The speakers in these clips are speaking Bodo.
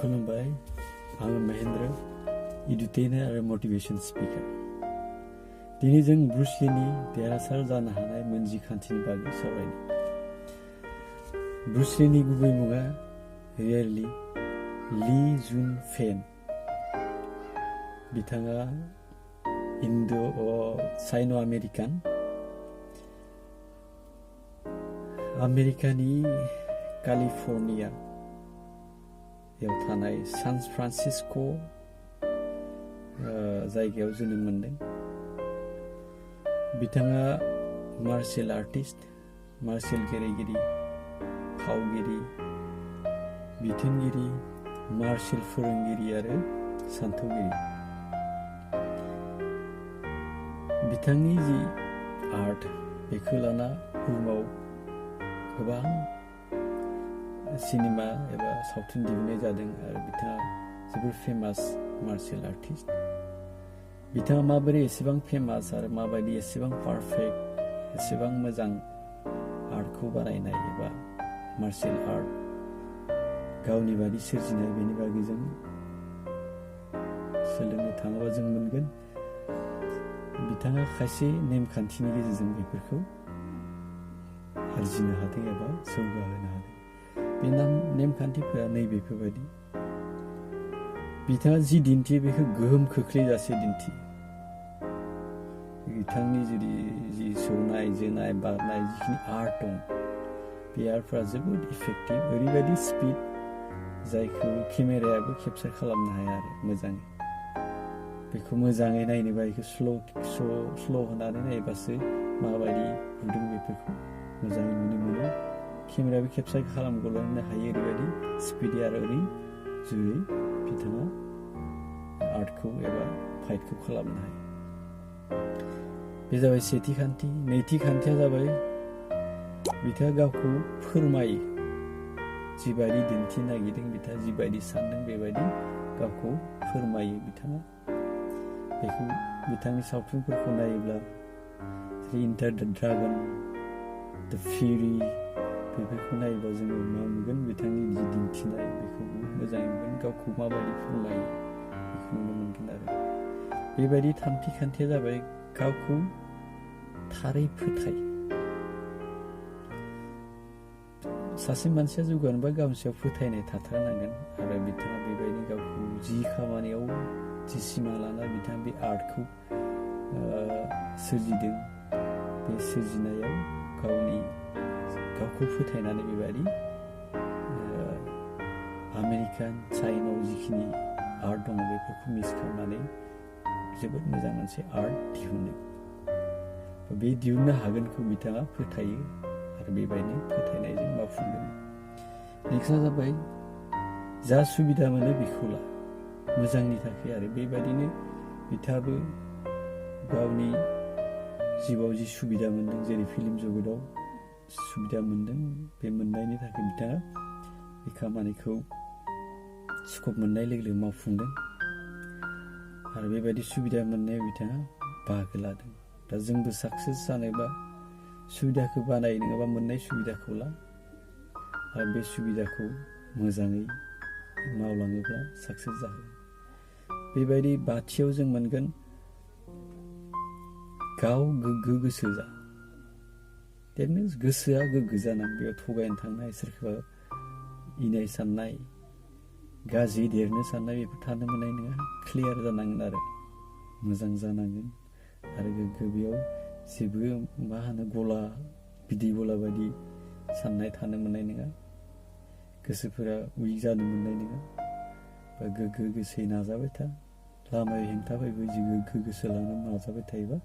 खुलुमबाय आं महेन्द्र इडुटेनर आरो मोटिवेशन स्पीकार दिनै जों ब्रुस लीनि देरहासार जानो हानाय मोनजि खान्थिनि बागै सावरायनो ब्रुस लीनि गुबै मुङा रियेलि ली जुन फेन बिथाङा चाइनो आमेरिकान आमेरिकानि कैलिफोर्निया याव थानाय सान फ्रान्सिस्क' जायगायाव जोनोम मोनदों बिथाङा मार्शल आर्टिस्ट मार्शल गेलेगिरि फावगिरि बिथोनगिरि मार्शल फोरोंगिरि आरो सानथौगिरि बिथांनि जि आर्ट बेखौ लाना बुहुमाव गोबां सिनेमा एबा सावथुन दिहुननाय जादों आरो बिथाङा जोबोर फेमास मार्शल आर्टिस्ट बिथाङा माबोरै एसेबां फेमास आरो माबायदि एसेबां पारफेक्ट एसेबां मोजां आर्टखौ बानायनाय एबा मार्शल आर्ट गावनि बादि सोरजिनाय बेनि बागै जों सोलोंनो थाङोबा जों मोनगोन बिथाङा खायसे नेमखान्थिनि गेजेरजों बेफोरखौ आरजिनो हादों एबा जौगाहोनो हादों बे नेमखान्थिफोरा नैबेफोरबायदि बिथाङा जि दिन्थियो बेखौ गोहोम खोख्लैजासे दिन्थियो बिथांनि जुदि जि सौनाय जोनाय बारनाय जिखिनि आर्ट दं बे आर्टफोरा जोबोद इफेक्टिभ ओरैबायदि स्पिड जायखौ केमेरायाबो केपचार खालामनो हाया आरो मोजाङै बेखौ मोजाङै नायनोबा बेखौ स्ल' होनानै नायबासो माबायदि नुदों बेफोरखौ मोजाङै नुनो मोनो केमेरायाबो केपचार खालामगलांनो हायो ओरैबायदि स्पिड आरो ओरै जुयै बिथाङा आर्टखौ एबा फाइटखौ खालामनो हायो बे जाबाय सेथि खान्थि नैथि खान्थिया जाबाय बिथाङा गावखौ फोरमायो जिबायदि दिन्थिनो नागिरदों बिथाङा जिबायदि सानदों बेबायदि गावखौ फोरमायो बिथाङा बेखौ बिथांनि सावथुनफोरखौ नायोब्ला जेरै इन्टार द ड्रागन द फिउरि बेफोरखौ नायोब्ला जोङो मा नुगोन बिथांनि जि दिन्थिनाय बेखौ मोजाङै नुगोन गावखौ माबायदि फोरमायो बेखौ नुनो मोनगोन आरो बेबायदि थामथि खान्थिया जाबाय गावखौ थारै फोथाय सासे मानसिया जौगानोबा गावनि सायाव फोथायनाय थाथारनांगोन आरो बिथाङा बेबायदि गावखौ जि खामानियाव जि सिमा लाना बिथाङा बे आर्टखौ सोरजिदों बे सोरजिनायाव गावखौ फोथायनानै बेबायदि आमेरिकान चाइनाव जिखिनि आर्ट दङ बेफोरखौ मिक्स खालामनानै जोबोद मोजां मोनसे आर्ट दिहुनो बे दिहुननो हागोनखौ बिथाङा फोथायो आरो बेबायदिनो फोथायनायजों मावफुंदों नेक्स्टआ जाबाय जा सुबिदा मोनो बेखौ ला मोजांनि थाखाय आरो बेबायदिनो बिथाङाबो गावनि जिउआव जि सुबिदा मोनदों जेरै फिल्म जगतआव सुबिदा मोनदों बे मोननायनि थाखाय बिथाङा बे खामानिखौ स्कप मोननाय लोगो लोगो मावफुंदों आरो बेबायदि सुबिदा मोननायाव बिथाङा बाहागो लादों दा जोंबो साक्सेस जानोबा सुबिदाखौ बानाय नङाबा मोननाय सुबिदाखौ ला आरो बे सुबिदाखौ मोजाङै मावलाङोब्ला साक्सेस जागोन बेबायदि बाथियाव जों मोनगोन गाव गोग्गो गोसो जा देट मिन्स गोसोआ गोग्गो जानांगोन बेयाव थगायनो थांनाय सोरखौबा इनाय साननाय गाज्रि देरनो साननाय बेफोर थानो मोननाय नङा क्लियार जानांगोन आरो मोजां जानांगोन आरो गोग्गो बेयाव जेबो मा होनो गला बिदै गला बायदि साननाय थानो मोननाय नङा गोसोफोरा उइक जानो मोननाय नङा बा गोग्गो गोसोयै नाजाबाय था लामायाव हेंथा फैबो जि गोग्गो गोसो लानानै नाजाबाय थायोबा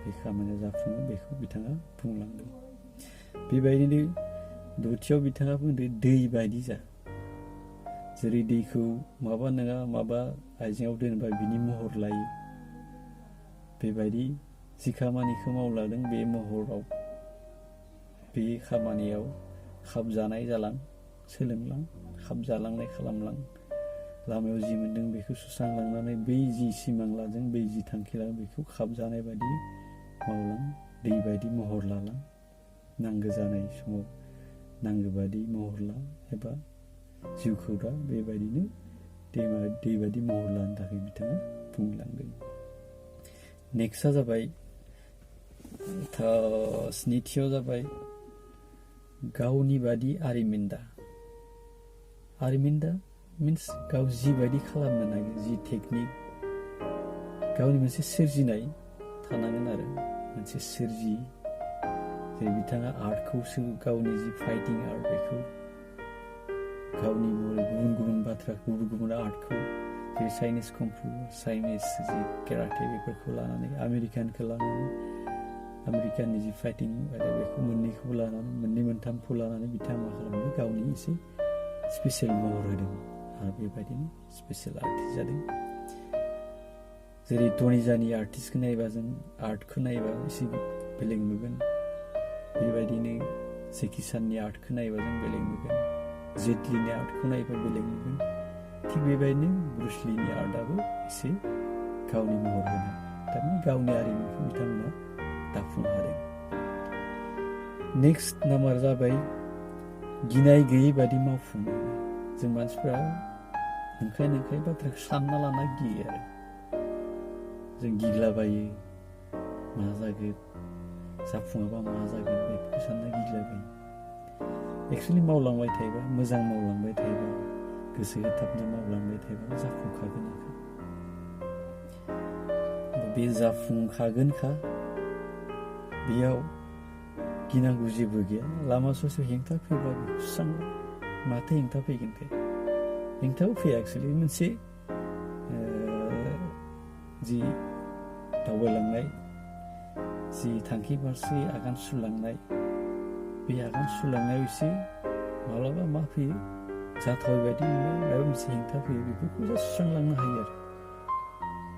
बे खामानिया जाफुङो बेखौ बिथाङा बुंलांदों बेबायदिनो दथियाव बिथाङा बुंदों दै बायदि जा जेरै दैखौ माबा नङा माबा आइजेंआव दोनोबा बिनि महर लायो बेबायदि जि खामानिखौ मावलांदों बे महराव बे खामानियाव खाबजानाय जालां सोलोंलां खाबजालांनाय खालामलां लामायाव जि मोनदों बेखौ सुस्रांलांनानै बै जि सिमां लादों बै जि थांखि लादों बेखौ खाबजानाय बायदि मावलां दै बायदि महर लालां नांगौ जानाय समाव नांगौ बायदि महर ला एबा जिउखौ दा बेबायदिनो दै बायदि महर लानो थाखाय बिथाङा बुंलांदों। नेक्स्टआ जाबाय स्निथियाव जाबाय गावनि बादि आरिमिन्दा मिन्स गाव जिबायदि खालामनो नागिरो, जि टेकनिक, गावनि मोनसे सोरजिनाय थानांगोन आरो मोनसे सोरजि। जेरै बिथाङा आर्टखौसो गावनि जि फाइटिं आर्ट बेखौ गावनि गुबुन गुबुन बाथ्रा गुबुन आर्टखौ जेरै चाइनिस कम्फु, चाइनिस जि केराटे बेफोरखौ लानानै आमेरिकानखौ लानानै आमेरिकाननि जि फाइटिं आरो बेखौ मोननैखौबो लानानै मोननै मोनथामखौ लानानै बिथाङा मा खालामदों गावनि एसे स्पेसियेल महर होदों आरो बेबायदिनो स्पेसियेल आर्टिस्ट जादों। जेरै टनिजानि आर्टिस्टखौ नायोबा जों आर्टखौ नायोबा एसे बेलेग नुगोन, बेबायदिनो जेकि चाननि आर्टखौ नायोबा जों बेलेग नुगोन, जेटलिनि आर्टखौ नायोबा बेलेग नुगोन। थिग बेबायदिनो ब्रुसलिनि आर्टआबो एसे गावनि महर होनाय, थारमाने गावनि आरिमुखौ बिथांमोना दाफुंनो हादों। नेक्स्ट नाम्बार जाबाय गिनाय गैयै बादि मावफुंनाय। जों मानसिफ्रा नंखाय बाथ्राखौ सानना लाना गियो आरो जों गिग्लाबायो, मा जागोन, जाफुङाबा मा जागोन बेफोरखौ सानना गिग्लाबायो। एक्सुवेलि मावलांबाय थायोबा, मोजां मावलांबाय थायोबा, गोसो होथाबना मावलांबाय थायोबा जाफुंखागोनखा। बे जाफुंखागोनखा, बेयाव गिनांगौ जेबो गैया। लामा ससेयाव हेंथा फैब्ला बेखौ सुस्रांला, माथो हेंथा फैगोनखाय, हेंथाबो फैया। एक्सुवेलि मोनसे जि दावबायलांनाय, जि थांखि फारसे आगान सुरलांनाय, बे आगान सुरलांनायाव एसे माब्लाबा मा फैयो, जाथावै बायदि मोनो, माबा मोनसे हेंथा फैयो, बेफोरखौ सुस्रांलांनो हायो आरो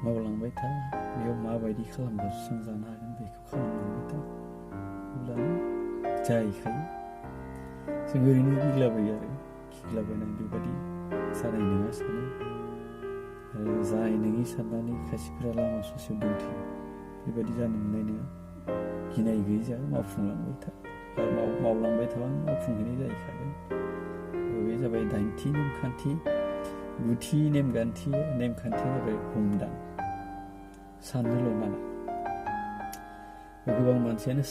मावलांबाय था। बेयाव माबायदि खालामबा सुस्रांजानो हागोन बेखौ खालामलांबाय था, अब्लानो जाहैखायो। जों ओरैनो गिग्लाबायो आरो गिग्लाबायनानै बेबायदि जानाय नङा सानो, आरो जानाय नङि साननानै खायसेफोरा लामा ससेयाव दोनथ'यो। बेबायदि जानो मोननाय नङा। गिनाय गैयै जा, मावफुंलांबाय था, आरो मावलांबाय थाबा मावफुंहैनाय जाहैखागोन। बे जाबाय 9थि नेमखान्थि। 9थि नेमखान्थिया जाबाय हमदां, साननोल' नाङा। गोबां मानसियानो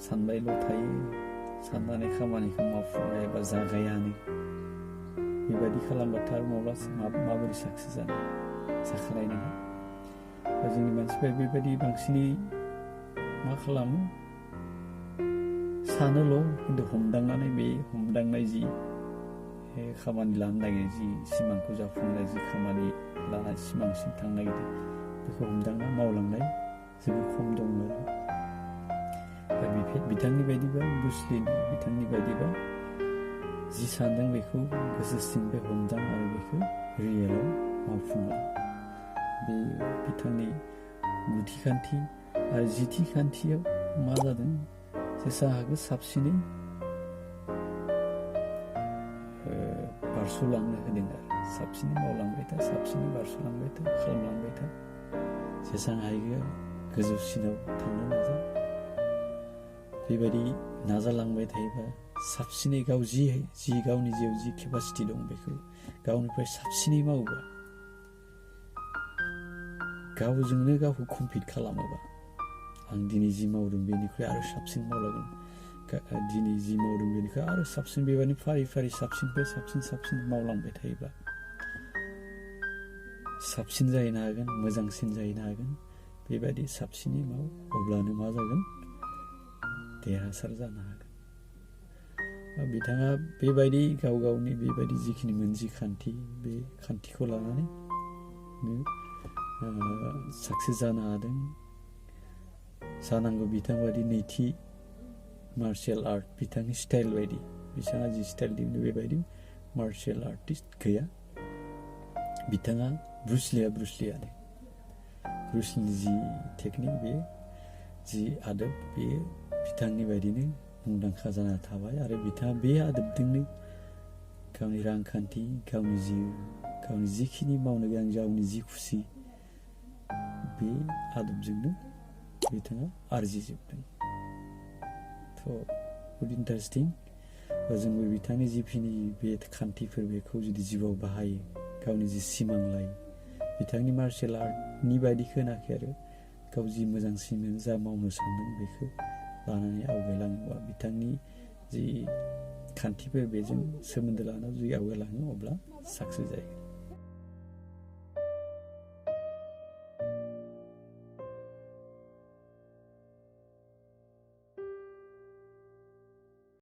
सानबायल' थायो, साननानै खामानिखौ मावफुङा एबा जागायानो। बेबायदि खालामबाथाय माबोरै साक्सेस जानो, जाखानाय नङा। जोंनि मानसिफ्रा बेबायदि बांसिनै मा खालामो, सानोल' खिन्थु हमदांनानै बे हमदांनाय जि खामानि लानो नागिरो, जि सिमांखौ जाफुंनाय, जि खामानि लानाय सिमांसिम थांनो नागिरदों, बेखौ हमदांना मावलांनाय जोबोद खम दं आरो। दा बिथांनि बायदिबा, बिथांनि बायदिबा जि सानदों बेखौ गोसो सिंनिफ्राय हमदां आरो बेखौ रियेलाव मावफुङा। बे बिथांनि 9थि खान्थि। आरो 10थि खान्थियाव मा जादों, जेसेबां हागौ साबसिनै बारस'लांनो होदों आरो साबसिनै मावलांबाय था, साबसिनै बारस'लांबाय था, खालामलांबाय था, जेसेबां हायो गोजौसिनाव थांनो नाजा। बेबायदि नाजालांबाय थायोबा साबसिनै गावनि जिउआव जि केपासिटि दं बेखौ गावनिफ्राय साबसिनै मावोबा, गावजोंनो गावखौ कम्पिट खालामोबा, आं दिनै जि मावदों बेनिख्रुइ आरो साबसिन मावलांगोन, दिनै जि मावदों बेनिख्रुइ आरो साबसिन, बेबायदिनो फारि साबसिननिफ्राय साबसिन मावलांबाय थायोब्ला साबसिन जाहैनो हागोन, मोजांसिन जाहैनो हागोन। बेबायदि साबसिनै माव, अब्लानो मा जागोन, देरहासार जानो हागोन। बिथाङा बेबायदि गावनि बेबायदि जिखिनि मोनजि खान्थि, बे खान्थिखौ लानानै साक्सेस जानो हादों। जानांगौ बिथांबायदि 2थि मार्शियेल आर्ट, बिथांनि स्टाइल बायदि, बिथाङा जि स्टाइल दिहुनो बेबायदि मार्शियेल आर्टिस्ट गैया। बिथाङा ब्रुसलियानो, ब्रुसलिनि जि टेकनिक, बे जि आदब, बेयो बिथांनि बायदिनो मुंदांखा जाना थाबाय। आरो बिथाङा बे आदबजोंनो गावनि रांखान्थि, गावनि जिउ, गावनि जिखिनि मावनो गोनां, गावनि जि खुसि, बे आदबजोंनो बिथाङा आरजिजोबदों। थ' बुहुद इन्टारेस्टिं। जोंबो बिथांनि जिखिनि बे खान्थिफोर बेखौ जुदि जिउआव बाहायो, गावनि जि सिमां लायो, बिथांनि मार्शेल आर्टनि बायदि होनाखै आरो गाव जि मोजांसिन मोनो, जा मावनो सानदों बेखौ लानानै आवगायलाङोबा बिथांनि जि खान्थिफोर बेजों सोमोन्दो लानानै जुदि आवगायलाङो अब्ला साक्सेस जायो।